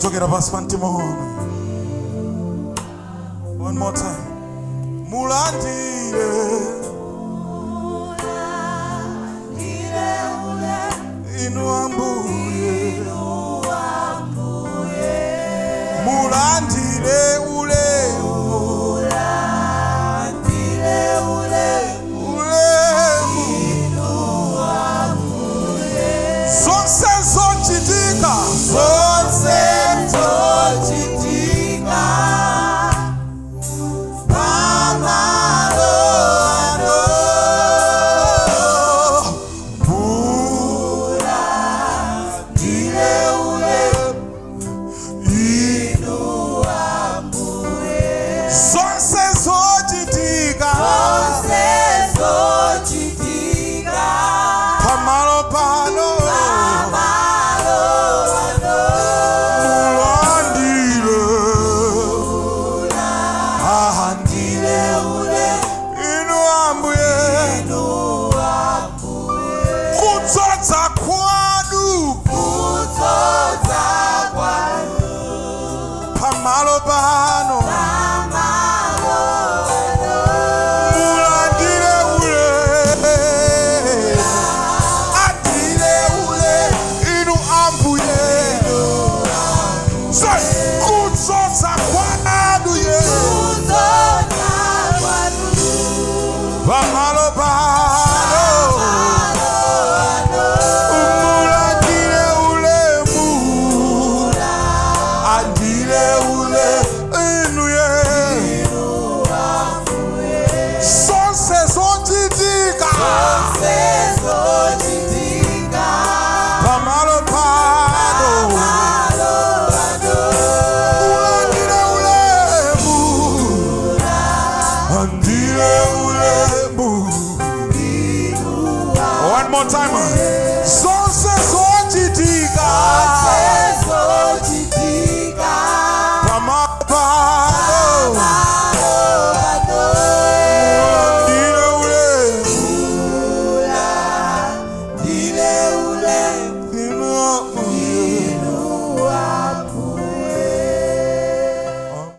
Kuchokera pansi pa mtima wanu. One more time. Mulandire inu Ambuye, mulandire ulemu, ulemu. Zonse zochitika, zonse Zochitika pamalo ano, mulandire ulemu inu zonse zochitika zonse zochitika pamalo pano, pamalo ano, mulandire ahandire ulemu inu Ambuye, inu Ambuye, kudzodza kwanu kudzodza kwanu pamalo pano, pamalo ano, mulandire ulemu, andire ulemu inu Ambuye. Say, kudzodza kwanu ye kudzodza kwanu pamalo pano, mulandire ulemu, andire ulemu inu ye. Zonse zochitika zonse zochitika pamalo pano, pamalo pano, mulandire ulemu, andire ulemu. One more time.